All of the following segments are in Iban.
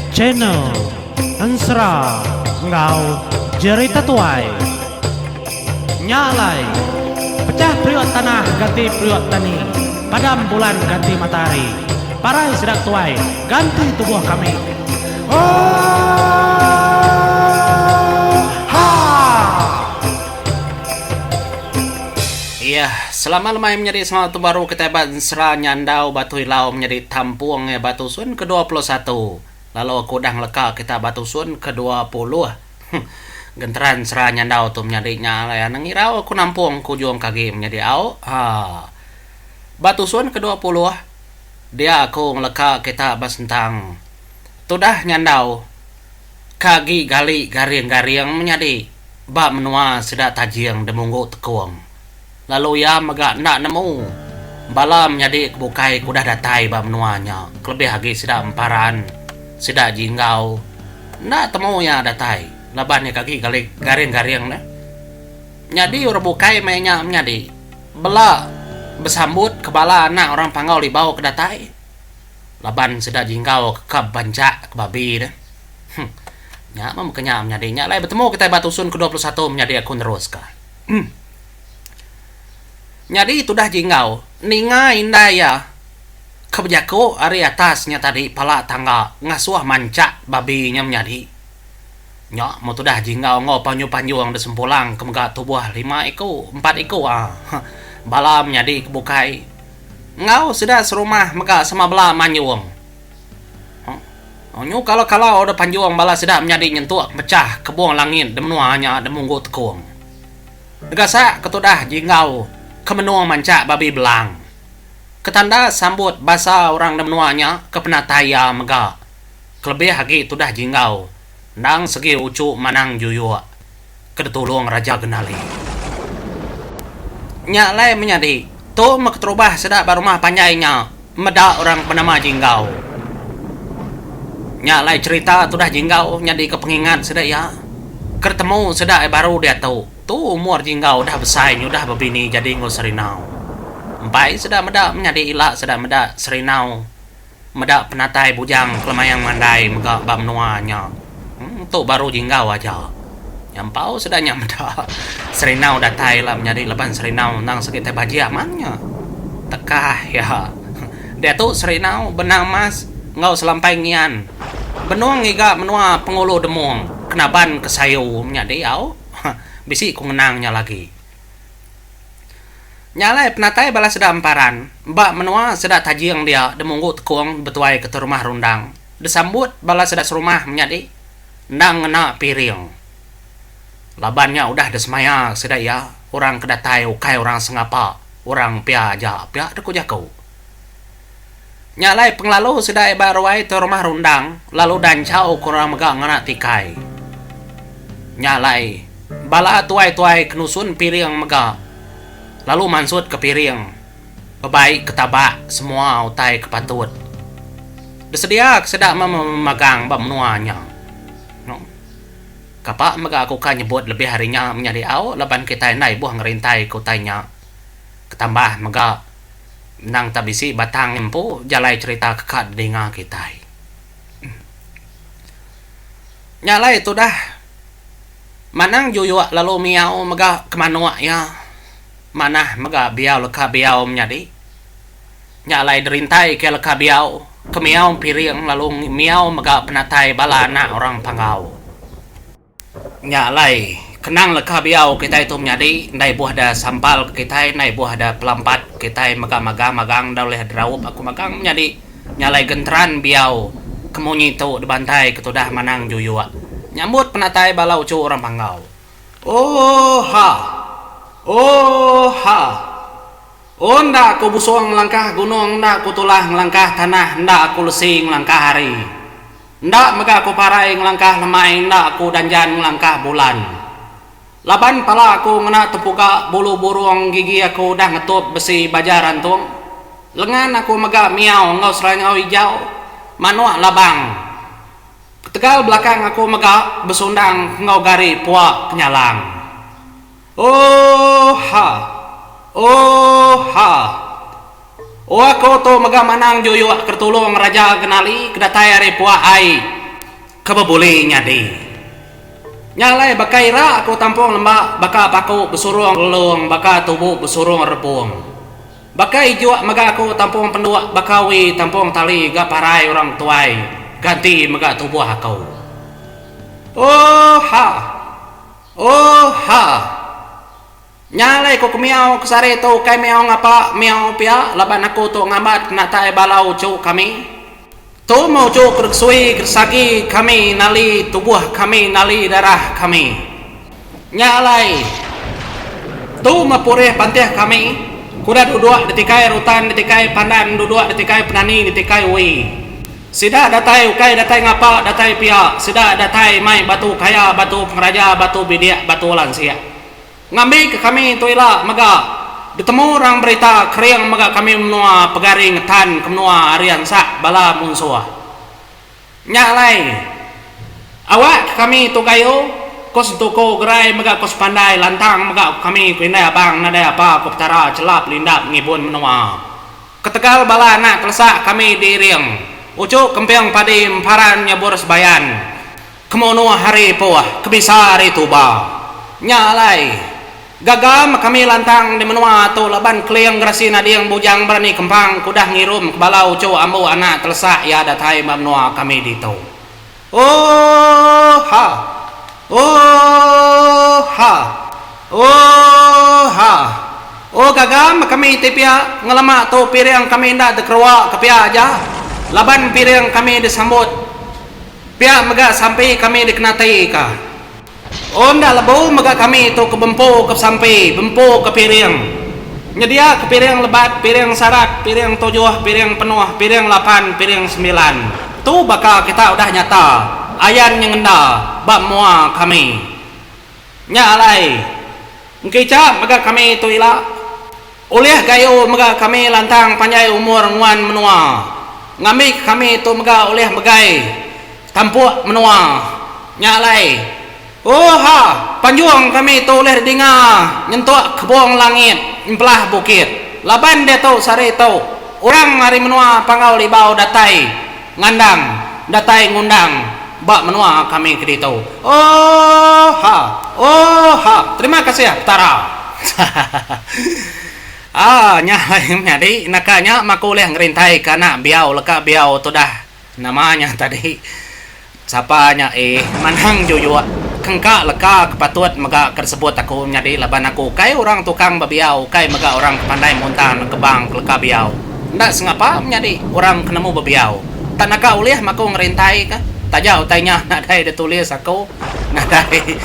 Channel Ensera enggau Jerita Tuai. Nya alai, pecah periuk tanah ganti periuk tani, padam bulan ganti matahari, parai sida tuai ganti tubuh kami. Oohaa! Iya, selama lemai menyadi selamat tu baru kitai ba ensera nyandau Batu Ilau menyadi tampung iya ba tusun ke 21. Lalu aku udah ngeleka kita ba tusun ke 20. Genteran ensera nyandau tu menyadi nya alai anang irau aku nampung ke ujung ke agi menyadi au. Ha. Ba tusun ke 20 dia aku ngeleka kita ba sentang tudah nyandau ke agi gali garing-garing menyadi. Ba menua sida Tajing Demunggu Tekung. Lalu iya mega enda nemu bala menyadi ke bukai ke udah datai ba menua nya kelebih agi sida Emparan, sida Jinggau enda temu iya datai laban iya ke agi garing-garing neh. Nyadi orang bukai meh nya menyadi bela besambut ke bala anak orang Panggau Libau ke datai laban sida Jinggau ke ka bebanchak ke babi neh. Huh. Nya meh meka nya menyadi. Nya alai betemu kitai ba tusun ke 21 menyadi aku neruska. Nyadi tudah Jinggau ninga indai iya ke bejaku ari atas nya tadi pala tangga ngasuh manchak babi nya menyadi. Nya meh tudah Jinggau enggau panjung-panjung da sempulang ke mega tubuh lima iku, empat iku aaa bala menyadi ke bukai enggau sida serumah mega sama bela manjung. Nyu kalau-kalau da panjung bala sida menyadi nyentuk mechah kebung langit da menua nya da Munggu Tekung. Negasak ke tudah Jinggau ke menung manchak babi belang. Ke tanda sambut basa orang da menua nya ke penatai iya mega kelebih agi tudah Jinggau endang segi uchu manang juyuk ke ditulung Raja Genali. Nya alai menyadi tu meh keterubah sida ba rumah panjai nya. Meda orang benama Jinggau. Nya alai cherita tudah Jinggau nyadika pengingat sida iya. Ke ditemu sida iya baru diatu. Tu umur Jinggau udah besai nyudah bebini jadi enggau Serinau. Empai sida meda menyadi ila sida meda Serinau meda penatai Bujang Kelemayang Mandai mega ba menua nya. Tu baru Jinggau aja. Nyampau sida nya meda Serinau datai ila menyadi laban Serinau endang segi tai bajik amat nya. Tekah iya. Diatu Serinau benang mas enggau selampai ngian benung ngiga menua Pengulu Demong kenaban ke sayu menyadi au. Bisi ku ngenang nya lagi. Nya alai penatai bala sida Emparan ba menua sida Tajing dia Demunggu Tekong betuai ke Rumah Rundang disambut bala sida serumah menyadi Endang ngena piring. Laban nya udah disemaya sida iya, orang ke datai ukai orang sengapa, orang pia aja pia deh ku jaku. Nya alai pengelalu sida iya ba ruai tu rumah rundang lalu danchau ke orang mega ngena tikai. Nya alai bala tuai-tuai ke nusun piring mega lalu mansut ke piring bebai ke tabak semua utai ke patut. Besedia ke sida memagang ba menua nya. Kapa mega aku ka nyebut lebih ari nya menyadi au laban kitai enda ibuh ngerintai ke utai nya. Ketambah mega endang tak bisi batang empu jalai cherita ke ka didinga kitai. Nya alai tudah Manang Juyuk lalu miau mega ke manuk iya. Manah mega biau leka biau menyadi. Nya alai derintai ke leka biau, ke miau piring lalu miau mega penatai bala anak orang Panggau. Nya alai, kenang leka biau kitai tu menyadi enda ibuh da sampal ke kitai, enda ibuh da pelampat kitai mega magang-magang enda ulih deraup aku magang menyadi. Nya alai genteran biau ke munyi tu dibantai ke tudah Manang Juyuk nyambut penatai bala uchu orang Panggau. Ooha! Ooha! Oh enda aku busung ngelangkah gunung enda aku tulah ngelangkah tanah enda aku lesi ngelangkah hari. Enda mega aku parai ngelangkah lemai enda aku danjan ngelangkah bulan. Laban pala aku ngena tepuga bulu burung gigi aku udah ngetup besi baja rantung. Lengan aku mega miau enggau serangau ijau manuk labang. Ketegal belakang aku mega besundang enggau gari pua kenyalang. Ooha! Ooha! O aku tu mega manang juyuk ke ditulung Raja Genali ke datai ari puak ai ke bebuli nyadi. Nya alai baka ira aku tampung lemba baka paku besurung lelung baka tubu besurung rebung. Baka ijuk mega aku tampung penduk baka wi tampung tali ga parai orang tuai ganti mega tubuh aku. Ooha! Ooha! Nya alai ku kemiau ke sehari tu ukai miau ngapa miau pia laban aku tu ngambat kenatai bala uchu kami. Tu meh uchu ke dikesui ke disagi kami nali tubuh kami nali darah kami. Nya alai tu meh purih pantih kami ke udah duduk ditikai rutan ditikai pandan duduk ditikai penani ditikai ui. Sida datai ukai datai ngapa datai pia sida datai mai batu kaya batu pengeraja batu bidik batu lansik. Ngambi ke kami tu ila mega ditemu orang berita kering mega kami menua pegari ngetan ke menua ari ansak bala munsuh. Nya alai awak ke kami tu gayu ko sentuku gerai mega ko sepandai lantang mega ko kami ko indai abang nadai apa ko petara chelap lindap ngibun menua. Ketegal bala anak telesak kami diiring uchu kemping padi emparan nyebur sebayan. Kemunuh hari puh, kebisa hari tuba. Nya alai, gaga meh kami lantang di menua tu laban Keling Gerasi Nading Bujang Berani Kempang ke udah ngirum ke bala uchu ambu anak telesak iya datai ba menua kami ditu. Ooha! Ooha! Ooha! Oh gaga meh kami ti pia ngelama tu piring kami enda tekerua ke pia aja laban piring kami disambut Pia mega sampi kami dikenatika. O enda lebu mega kami tu ke bempu ke sampi, bempu ke piring. Nyedia ke piring lebat, piring sarat, piring tujuh, piring penuh, piring lapan, piring sembilan. Tu baka kita udah nyata, ayan nyengenda ba mua kami. Nya alai, engkicha mega kami tu ila. Ulih gayu mega kami lantang panjai umur nguan menua. Ngambi ke kami tu mega ulih megai tampuk menua. Nya alai, ooha, panjung kami tu ulih didinga nyentuk kebung langit nyempelah bukit. Laban diatu sehari tu, orang ari menua Panggau Libau datai ngandang, datai ngundang ba menua kami ke ditu. Ooha! Ooha! Terima kasih Petara. Aa nya alai menyadi naka nya maku ulih ngerintai ke anak biau leka biau tudah nama nya tadi sapa nya eh manang juyuk kengka leka ke patut mega ke disebut aku menyadi laban aku ukai orang tukang bebiau ukai mega orang ke pandai muntang nengkebang ke leka biau enda sengapa menyadi orang ke nemu bebiau tak naka ulih maku ngerintai ka taja utai nya nadai ditulis aku nadai.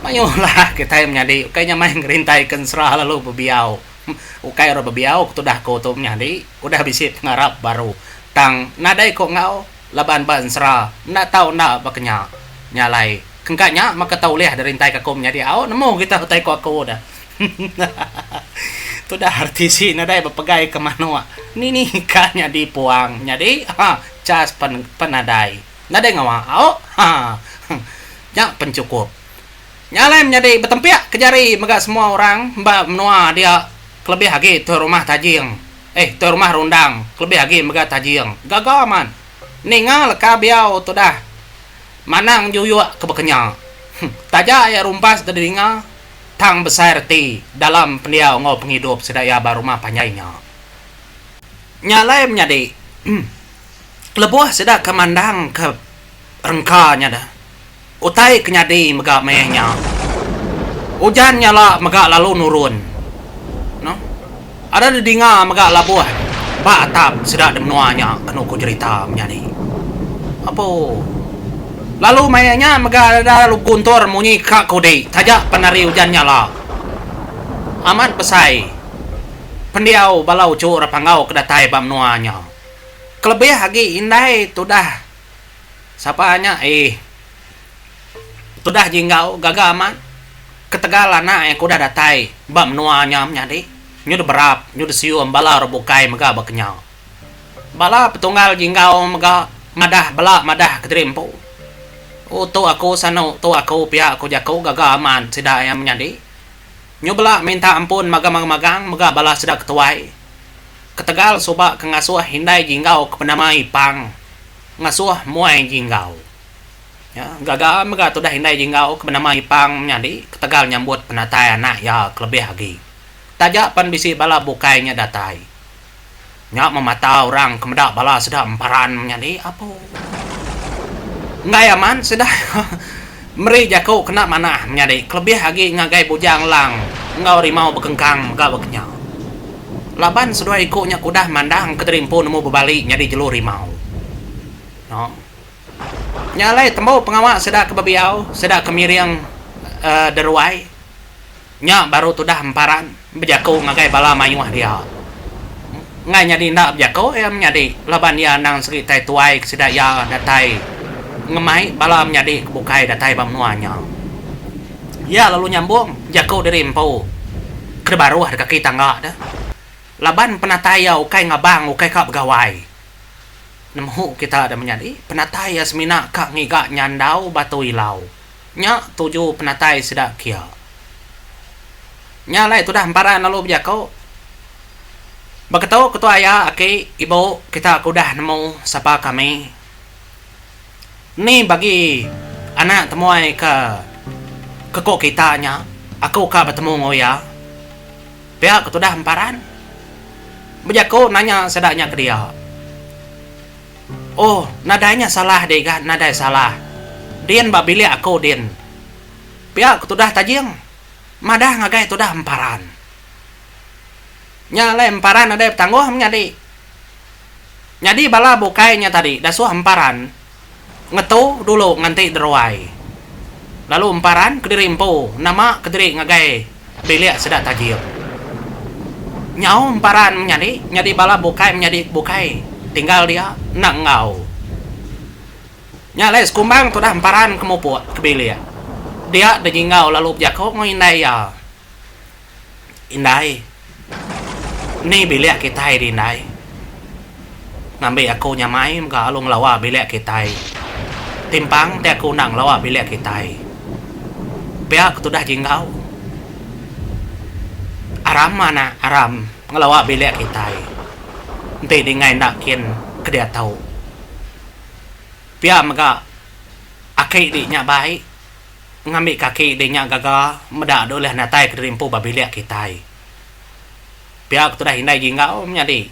Mayuh lah kitai menyadi ukai nya mai ngerintai ke ensera lalu bebiau. Ukai orang bebiau ke tudah aku tu menyadi udah bisi pengarap baru. Tang nadai ko enggau laban ba ensera enda tau enda baka nya. Nya alai kengka nya maka tau ulih dirintai ke aku menyadi au nemu kita utai ko aku dah. Tudah RTC nadai bepegai ke manuk ni ni ka nyadi puang menyadi ha cas pen penadai. Nadai ngawa au ha. Nya pen chukup. Nya alai menyadi betempik ke jari mega semua orang ba menua dia kelebih agi tuai rumah Tajing eh tuai rumah Rundang kelebih agi mega Tajing. Gaga amat ninga leka biau tudah manang juyuk ke bekenya. Taja iya rumpas deh didinga tang besai reti dalam pendiau enggau pengidup sida iya ba rumah panjai nya. Nya alai menyadi lebuh sida ke mandang ke Rengka nya dah. Utai ke nyadi mega meh nya. Ujan nyala mega lalu nurun. No. Ada didinga mega labuh ba atap sida di menua nya kenu ku jerita menyadi. Apo. Lalu maya nya mega ada lalu guntur munyi ka kudi taja pan ari ujan nyala. Amat besai pendiau bala uchu orang Panggau ke datai ba menua nya. Kelebih agi indai tudah. Sapa nya eh. Tudah Jinggau gaga amat ketegal anak iya ke udah datai ba menua nya menyadi nyu diberap nyu disium bala orang bukai mega ba kenya. Bala petunggal Jinggau mega madah bela madah kediri empu. Oh tu aku sanu tu aku pia ku jaku gaga amat sida iya menyadi. Nyu bela minta ampun magang-magang mega bala sida ketuai. Ketegal suba ke ngasuh indai Jinggau ke penama Ipang ngasuh muai Jinggau. Nya gaga mega tudah indai Jinggau ke benama Ipang menyadi ketegal nyambut penatai anak iya kelebih agi. Taja pan bisi bala bukai nya datai. Nya memata orang ke meda bala sida emparan menyadi apu. Enggai amat sida meri jaku kena manah menyadi kelebih agi ngagai Bujang Lang enggau Rimau Bekengkang mega baka nya. Laban seduai iku nya ke udah mandang ke diri empu nemu bebali nyadi jelu rimau. No. Nya alai tembu pengawa sida ke bebiau, sida ke miring uhh deruai. Nya baru tudah emparan bejaku ngagai bala mayuh dia. Enggai nyadi enda bejaku iya menyadi laban iya endang segi tai tuai ke sida iya datai ngemai bala menyadi ke bukai datai ba menua nya. Iya lalu nyambung jaku diri empu ke dibaruh da kaki tangga deh. Laban penatai iya ukai ngabang ukai ka begawai. Nemu kita da menyadi penatai iya semina ka ngiga nyandau batu ilau. Nya tuju penatai sida kia. Nya alai tudah emparan lalu bejaku, Beketu ketua aya aki ibu kita ke udah nemu sapa kami. Ni bagi anak temuai ke ke ku kita nya aku ka betemu enggau iya. Pia ke tudah emparan bejaku nanya sida nya ke dia. Oh, nadai nya salah deh ga, nadai salah. Din ba bilik aku din. Pia ke tudah Tajing madah ngagai tudah Emparan. Nya alai Emparan nadai betangguh menyadi. Nyadi bala bukai nya tadi dasuh Emparan ngetu dulu nganti deruai. Lalu Emparan kediri empu nama kediri ngagai bilik sida Tajing. Nyau Emparan menyadi nyadi bala bukai menyadi bukai tinggal dia enda enggau. Nya alai sekumbang tudah Emparan ke mupuk ke bilik dia dejinggau lalu bejaku enggau indai iya. Indai. Ni bilik kitai di indai. Ngambi aku nyamai mega alu ngelawa bilik kitai. Timpang ti aku enda ngelawa bilik kitai. Pia ke tudah jinggau. Aram anak aram ngelawa bilik kitai. Enti dingai enda kin ke diatu. Pia mega aki di nya bai. Ngambi kaki deh nya gaga meda deh ulih natai kediri empu ba bilik kitai. Pia ke tudah indai Jinggau menyadi.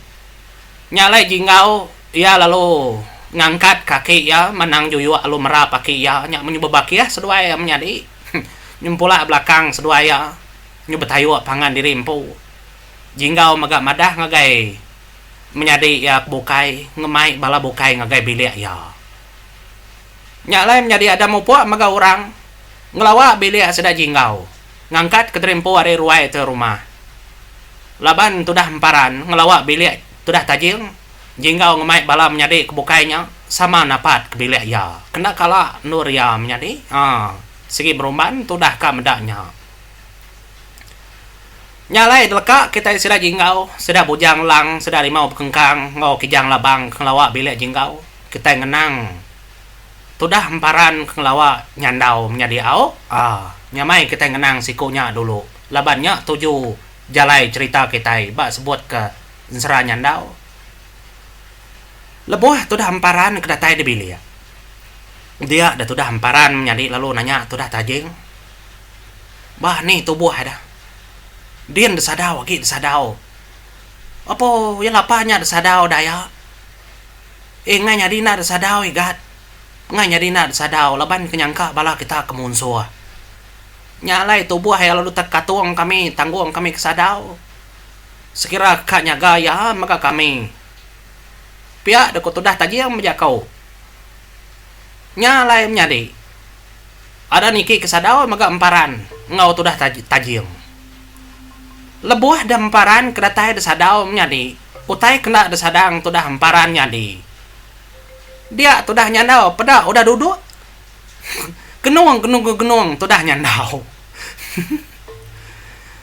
Nya alai Jinggau iya lalu ngangkat kaki iya manang juyuk lalu merap aki iya nya menyuba bakih seduai iya menyadi. Nyempulak belakang seduai iya nyu betayuk pangan diri empu. Jinggau mega madah ngagai menyadi iya ke bukai ngemai bala bukai ngagai bilik iya. Nya alai menyadi Adam mupuk mega orang ngelawa bilik sida Jinggau ngangkat keterimpu ari ruai te rumah. Laban tudah emparan ngelawa bilik tudah Tajing, Jinggau ngemai bala menyadi ke bukai nya sama napat ke bilik iya. Kenda kala endur iya menyadi aa sigi berumban tudah ka meda nya. Nya alai deleka kitai sida Jinggau, sida Bujang Lang, sida Rimau Bekengkang enggau Kijang Labang ke ngelawa bilik Jinggau. Kitai ngenang tudah emparan ke ngelawa nyandau menyadi au aa nyamai kitai ngenang siku nya dulu laban nya tuju jalai cherita kitai ba sebut ke ensera nyandau. Lebuh tudah emparan ke datai di bilik dia da tudah emparan menyadi lalu nanya tudah tajing bah ni tubuh ida din desadau agi desadau apo iya lapa nya desadau daya. Eh enggai nyadi enda desadau igat. Enggai nyadi enda desadau laban ke nyangka bala kita ke munsuh. Nya alai tubuh iya lalu tekatung kami tanggung kami ke sadau. Sekira ka nyaga iya mega kami. Pia deka tudah Tajing bejaku. Nya alai menyadi. Ada niki ke sadau mega emparan enggau tudah Tajing. Lebuh deh emparan ke datai desadau menyadi. Utai kena disadang tudah emparan nyadi. Dia tudah nyandau peda udah duduk. Genung genung genung tudah nyandau.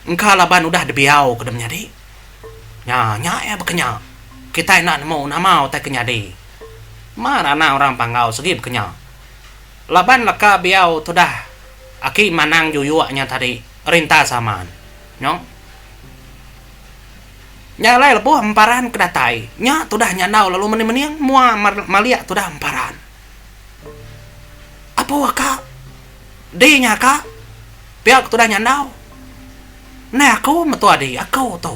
Engka laban udah dibiau ke deh menyadi. Nya nya iya baka nya. Kitai enda nemu nama utai ke nyadi. Mar anak orang Panggau segi baka nya. Laban leka biau tudah aki manang juyuk nya tadi rintas aman. Nya. Nya alai lebuh emparan ke datai, nya tudah nyandau lalu mening-mening mua malik tudah emparan. Apu aka. Di nya aka. Pia ke tudah nyandau. Ndai aku metua di, aku tu.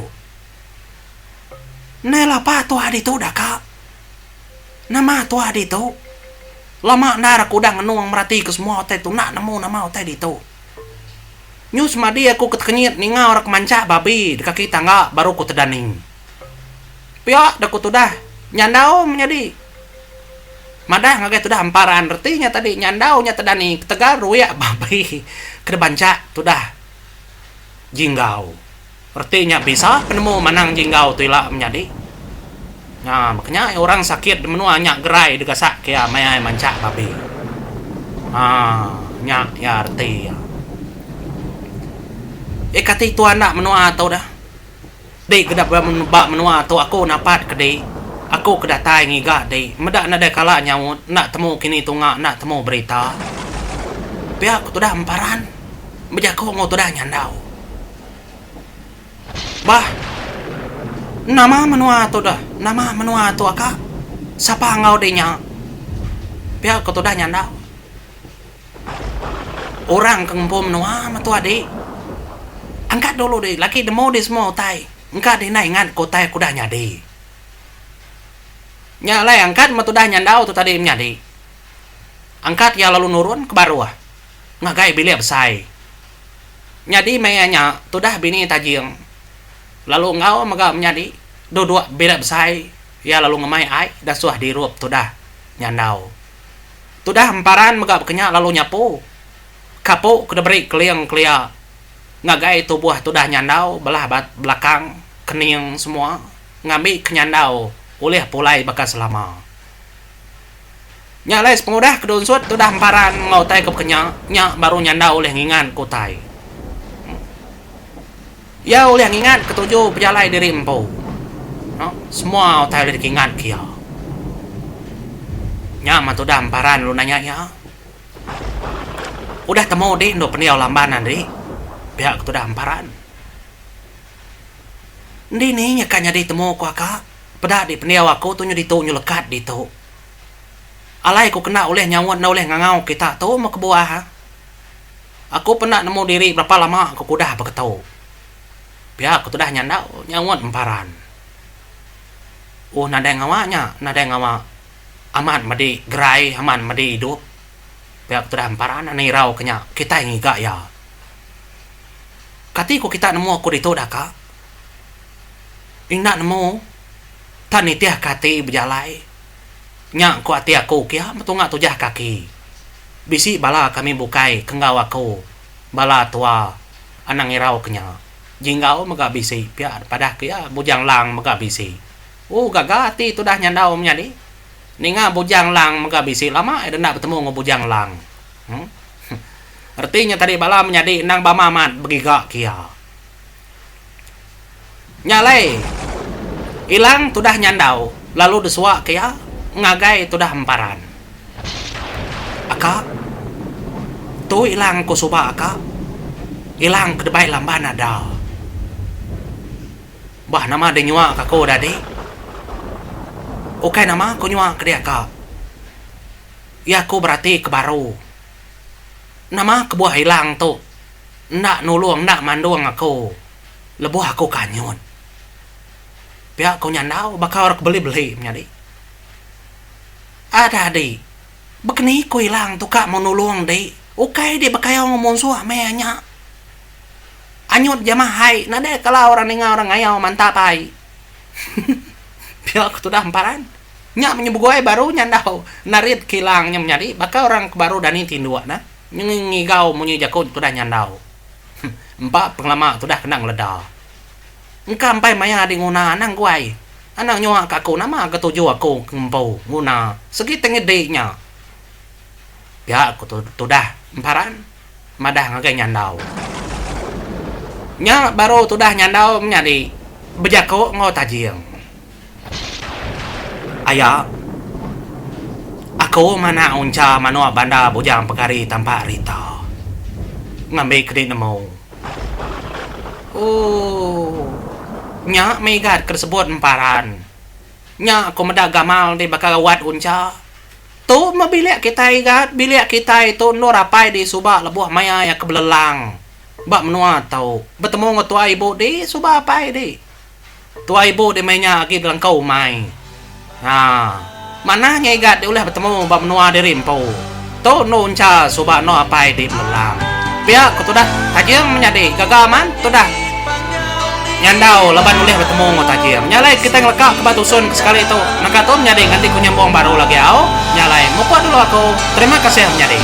Ndai lapa tuah ditu daka. Nama tuah ditu? Lama endar aku udah ngenung meratika semua utai tu enda nemu nama utai ditu. Nyu semadi aku ke tekenyit ninga orang ke manchak babi di kaki tangga baru ku tedani. Pia deh ku tudah nyandau menyadi. Madah ngagai tudah emparan reti nya tadi nyandau nya tedani ketegal ruyak babi ke dibanchak tudah Jinggau. Reti nya bisa penemu manang Jinggau tu ila menyadi. Nya baka nya orang sakit di menua nya gerai digasak ke iya maya iya manchak babi. Haa nya iya reti iya. Eh kati tuan enda menua tu dah. Di ke ba menua tu aku napat ke di. Aku ke datai ngiga di meda nadai kala nyaut enda temu kini tunga enda temu berita. Pia ku tudah emparan bejaku enggau tudah nyandau. Bah. Nama menua tu deh. Nama menua tu aka. Sapa enggau di nya. Pia ku tudah nyandau. Orang ke ngempu menua metu adi. Angkat dulu di laki demu di semua utai. Engka di enda ingat ke utai ke udah nyadi. Nya alai angkat metudah nyandau tu tadi menyadi. Angkat iya lalu nurun ke baruh ngagai bilik besai. Nyadi maya nya tudah bini Tajing lalu enggau mega menyadi duduk bilik besai iya lalu ngemai ai dasuh dirup tudah nyandau. Tudah emparan mega bekenya lalu nyapu kapu ke diberi keling kelia ngagai tubuh tudah nyandau belah belakang kening semua ngambi ke nyandau ulih pulai baka selama. Nya alai sepengudah ke dunsut tudah emparan enggau utai ke bekenya, nya baru nyandau ulih ngingat ke utai. Iya ulih ngingat ke tuju pejalai diri empu. Semua utai ulih dikingat ke iya. Nya mah tudah emparan lalu nanya iya. Udah temu di endu pendiau lamban andi pia ke tudah emparan. Endi ni nya ka nyadi temu ku aka peda di pendiau aku tu nyu ditu nyu lekat ditu. Alai ku kena ulih nyaut enda ulih ngangau kita tu meh kebuah. Aku penda nemu diri berapa lama ku kudah beketu. Pia ku tudah nyandau nyaut emparan. Uhh nadai ngawa nya nadai ngawa amat medi gerai amat medi idup. Pia ku tudah emparan anu irau ke nya kitai ngiga iya. Kati ku kita nemu aku ditu dah ka? Enda nemu tak nitih ke ati bejalai. Nya ku ati aku kia betunga tujah kaki. Bisi bala kami bukai ke enggau aku, bala tua anang irau ke nya. Jinggau mega bisi pia padah ke iya Bujang Lang mega bisi. Ooh gaga ati tudah nyandau menyadi. Ninga Bujang Lang mega bisi lama iya enda betemu enggau Bujang Lang. Huh. Reti nya tadi bala menyadi endang bama amat begiga ke iya. Nya alai, Ilang tudah nyandau lalu desuaka iya ngagai tudah emparan. Aka, tu Ilang ku suba aka. Ilang ke debai lamban ada. Bah nama deh nyua ka aku dadi. Ukai nama ku nyua ke dia aka. Iya aku berati ke baru. Nama kebuah Ilang tu enda nulung enda mandung aku. Lebuh aku ke anyut. Pia ku nyandau baka orang ke beli-beli menyadi. Ada adi, bekeni ku ilang tu ka mau nulung di, ukai di bekayau enggau munsuh meh nya. Anyut jamah ai nadai kala orang ninga orang ngayau mantap ai. Pia ku tudah emparan. Nya menyebugoi baru nyandau narit ke ilang nya menyadi baka orang ke baru dani tinduk nah. Ngigau munyi jaku tudah nyandau. Empa pengelama tudah kena ngeleda. Engka empai maya di nguna anang guai. Anang nyua ka aku nama ga tuju aku ke ngempu nguna segi tengedi nya. Pia ku tudah emparan madah ngagai nyandau. Nya baru tudah nyandau menyadi bejaku enggau tajing. Aya, aku manak uncha manuk banda bujang pegari tampak rita. Ngambi ke di nemu. Ooh. Nya meh igat ke disebut emparan. Nya ku meda gamal ti baka wat uncha. Tu meh bilik kitai igat, bilik kitai tu endur apai di suba lebuh maya iya ke belelang ba menua tu. Betemu enggau tuai ibu di suba apai di. Tuai ibu di meh nya agi belengkau umai. Ha. Manah nya igat di ulih betemu ba menua diri empu. Tu endu uncha suba eno apai di belelang. Pia ku tudah Tajing menyadi gaga amat tudah Nyandau laban ulih betemu enggau Tajing. Nya alai kitai ngeleka ke ba tusun ke sekali tu. Naka tu menyadi nganti ku nyambung baru lagi au. Nya alai mupuk dulu aku. Terima kasih menyadi.